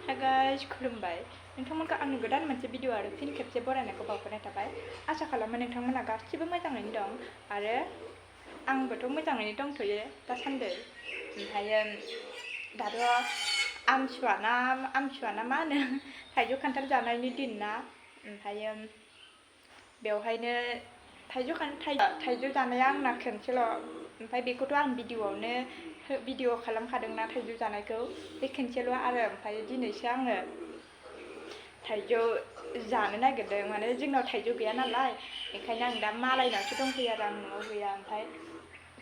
Hi guys, खुलुमबाय नोंथांमोनखौ आंनि गोदान मोनसे भिडिअ आरो फिन खेबसे बरायनायखौ बावहरनाय थाबाय। आसा खालामो नोंथांमोना गासिबो मोजाङैनो दं आरो आंबोथ' मोजाङैनो दंथ'यो दासान्दि। ओमफ्रायो दाथ' आमथिसुवा ना मा होनो थाइजौ खान्थाल जानायनि दिन ना, ओमफ्रायो बेवहायनो थाइजौ जानाया आंना खेनसेल', ओमफ्राय बेखौथ' आं भिडिअ खालामखादोंना थाइजौ जानायखौ, बे खेनसेल' आरो ओमफ्राय दिनैसो आङो थाइजौ जानो नागिरदों। माने जोंनाव थाइजौ गैया नालाय, बेखायनो आं दा मालायनावसो दंफैयो आरो आं न'आव गैया। ओमफ्राय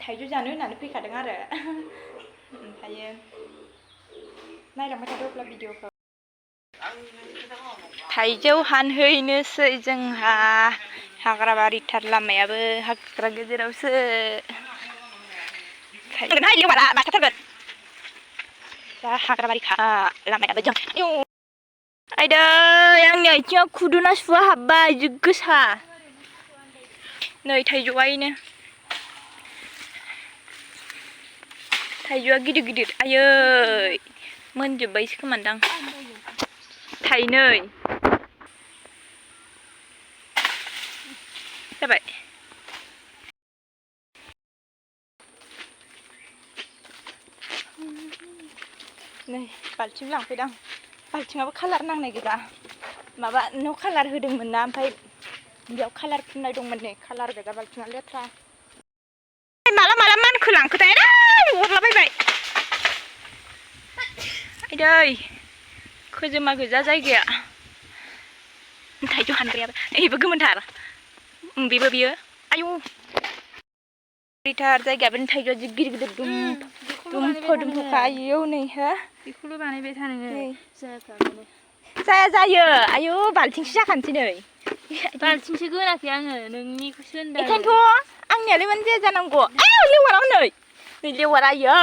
थाइजौ जानो होननानै फैखादों आरो ओमफ्रायो नायलांबाय थादो अब्ला भिडिअखौ। थाइजौ हानहैनोसै जोंहा, हाग्राबारिथार लामायाबो हाग्रा गेजेरावसो। लेवारा बाथारगोन दा हाग्राबारिखा लामायाबो जों। आयदै आंनि आथिङाव खुदुना सुवा हाबबाय जि गोसा। नै थाइजौआनो, थाइजौआ गिदिर गिदिर, आयै मोनजोब्बायसो खोमादां। थाइनै जाबाय। नै बाल्थिं लांफैदां, बाल्थिङाबो कालार नांनाय गैला। माबा न' कालार होदोंमोन ना, ओमफ्राय बेयाव कालार फुननाय दंमोन, नै कालार गोजा बाल्थिङा लेथ्रा। माला मानखोलांखोथाय अरलाबायबाय। आयदै खोजोमा गोजा जायगाया। थाइजौ हानग्रायाबो बेबो गोमोनथार, बेबो बियो आयौ थार जायगायाबो थाइजौआ जि गिदिर गिदिर दुमफखा आयौ नै हो बेखौल' बानायबाय था नोङो जायो। आयौ बाल्थिंसो जाखानोसै नै। बाल्थिंसो गोनाखै आङो, नोंनिखौसो होनदों। बेखायनोथ' आंनियालाय मानो जाया जानांगौ। आयौ लेवारा नै लेवारा, आयौ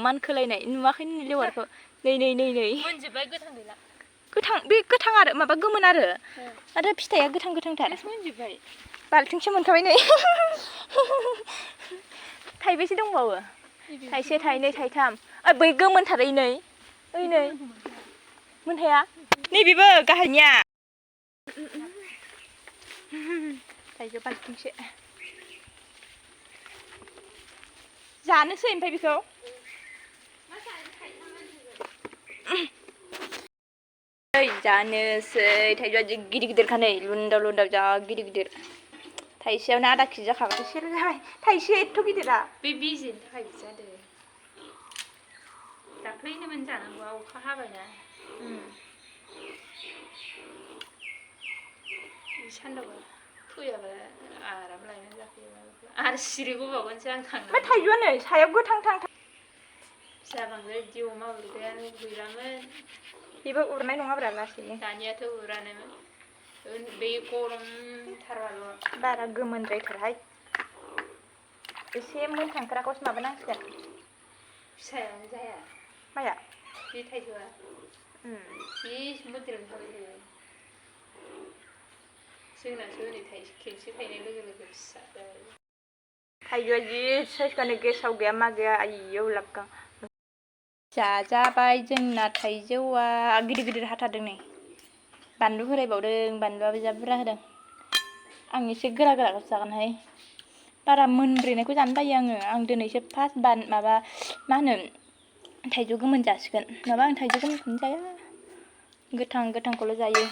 मानखोलायनाय नुवाखै नों लेवारखौ? नै मोनजोब्बाय, गोथां गैला। बे गोथां आरो माबा गोमोन आरो फिथाइया गोथांथार। मोनजोब्बाय, बाल्थिंसो मोनखाबाय नै। थाइबेसे दंबावो? थाइसे थाइनै थाइथाम। बै गोमोनथार नै मोनहाया नैबेबो गाहायनिया। थाइजौ बाल्थिंसे जानोसै, ओमफ्राय बेखौ जानोसै। थाइजौआ जि गिदिर गिदिरखा, नै लुन्दाव जा गिदिर गिदिर। थाइसेयावनो आधा केजि जाखाबाय, एसेल' जाबाय थाइसे एथ' गिदिरा। बे बिजिनि थाखाय बिदि जादों। दाख्लैनो मोनजानांगौआ, अखा हाबायना। सानदुंबा फैयाबा आराम लायनानै जाफैयो आरो सिरिबोबावगोनसो आं थांनानै। ओमफ्राय थाइजौआ नै सायाव गोथां। फिसा बांद्राय बिदि अमा उरग्रायानो गैलामोन। बेबो उरनाय नङाब्रा लासैनो। दानियाथ' उरानोमोन, बे गरमथारबाल'। बारा गोमोनद्रायथारहाय, एसे मोनखांख्राखौसो माबानांसिगोन। फिसायानो जाया माया बे थाइजौआ, बे मोद्रोम ओंखारबाय थायो। जोंनासो ओरै खेनसे थायनाय लोगो लोगो फिसा जाबाय। थाइजौआ जि साइसखानो, गेसाव गैया मा गैया, आयौ लाबगां जाजाबाय जोंना थाइजौआ। गिदिर गिदिर हाथारदों नै। बानलु होरायबावदों, बानलुआबो जा बुरजा होदों। आं एसे गोरा गोराखौसो जागोनहाय, बारा मोनब्रेनायखौ जानो बायो आङो। आं दिनैसो फार्स्ट माबा मा होनो थाइजौ गोमोन जासिगोन। नङाबा आं थाइजौ गोमोनखौनो जाया, गोथांखौल' जायो।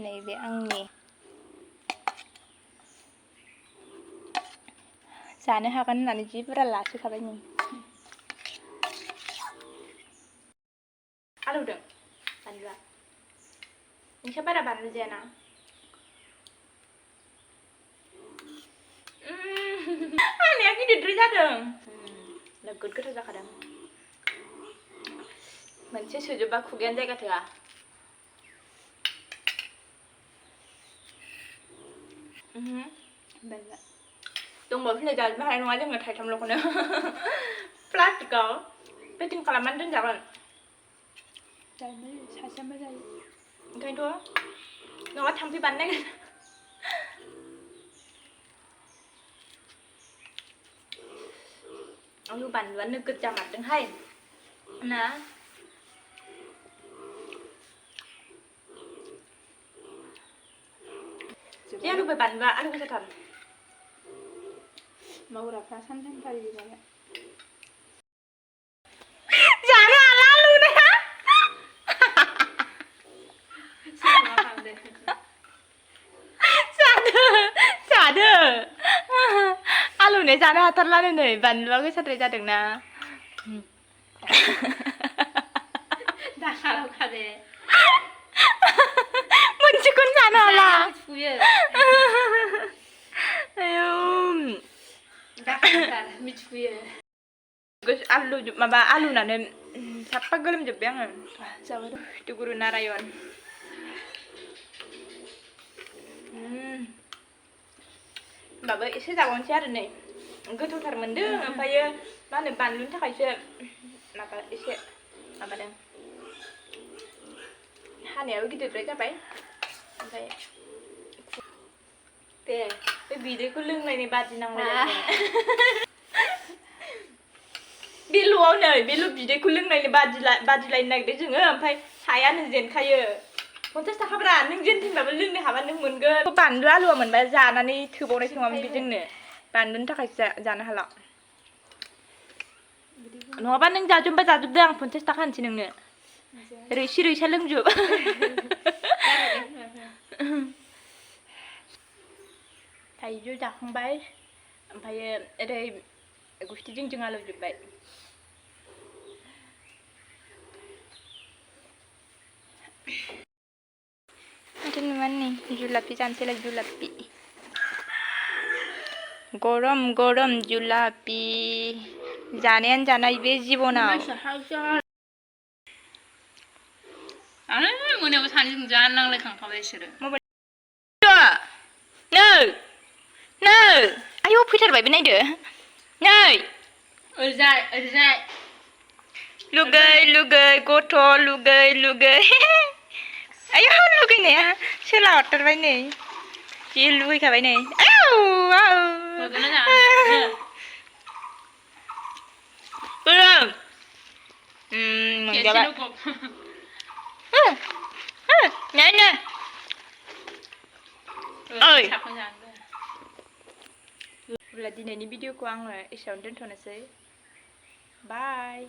नैबे आंनि जानो हागोन होननानै जि बुरजा लासोखाबाय नै। आलौदों बानलुआ? नोंस्रा बारा बानलु जायाना? आंनिया गिदिरद्राय जादों। नोगोद गोथाव जाखादों। मोनसे सोजोबबा खुगायानो जायगा थोआ। दंबावोसो जाजोबनो हानाय नङा जोङो थाइथामल'खौनो। प्लास्टिकआव पेकिं खालामनानै दोनजागोन। सासेयाबो जायो। ओंखायनोथ' नङाबा थाम्फै बानो नागिरो। आयौ बानलुआ नोगोद जामारदोंहाय ना। Dia lupa ban ba, alu bisa tan. Mau berapa santan kali juga. Jangan lalu deh. Semua kamu deh. Sada. Alu nih sana hatarlan nih, ban bagus sadar jadeng na. Dah kalau kade. Mencikun sana lah. Fuye. Ayo. Dah kalau fuye. Gus alu maba alu nane siapa gelem jebeng. Sama itu guru Narayon. Bapak एसे जाबावनोसै आरो नै गोथावथार मोनदों ओमफ्रायो मा होनो बानलुनि थाखायसो माबा एसे माबादों हानायाबो गिदिरद्राय जाबाय ओमफ्राय दे बे बिदैखौ लोंलायनाय बादि नांलाय बेल'आव नै बेल' बिदैखौ लोंलायनो बादिलायनो नागिरदों जोङो ओमफ्राय हायानो जेनखायो 50 थाखाब्रा नों जेनथेनबाबो लोंनो हाबा नों मोनगोन बानलु आलुआ मोनबा जानानै थोबावनायसो नङामोन बे जोंनो बानलुनि थाखाय जानो हाला नङाबा नों जाजोबबा जाजोबदो आं 50 थाखा होनसै नोंनो रैसा लोंजोब थाइजौ जाखांबाय ओमफ्राय ओरै गुस्थि जों आलु जोब्बाय Itu mana nih julapi cantik lah julapi gorom julapi जानायानो जानाय बे जिबनाव आनो मोनायाव सानैजों जानो नांलायखांखाबाय बिसोरो नै आयौ फैथारबाय बे नायदो नै ओरैजाय लुगै गथ' लुगै आयौ लुगैनाया सोला हरथारबाय नै जि लुगैखाबाय नै मोनजाबाय नै ओइ अब्ला दिनैनि भिडिअखौ आङो एसेयावनो दोनथ'नोसै बाय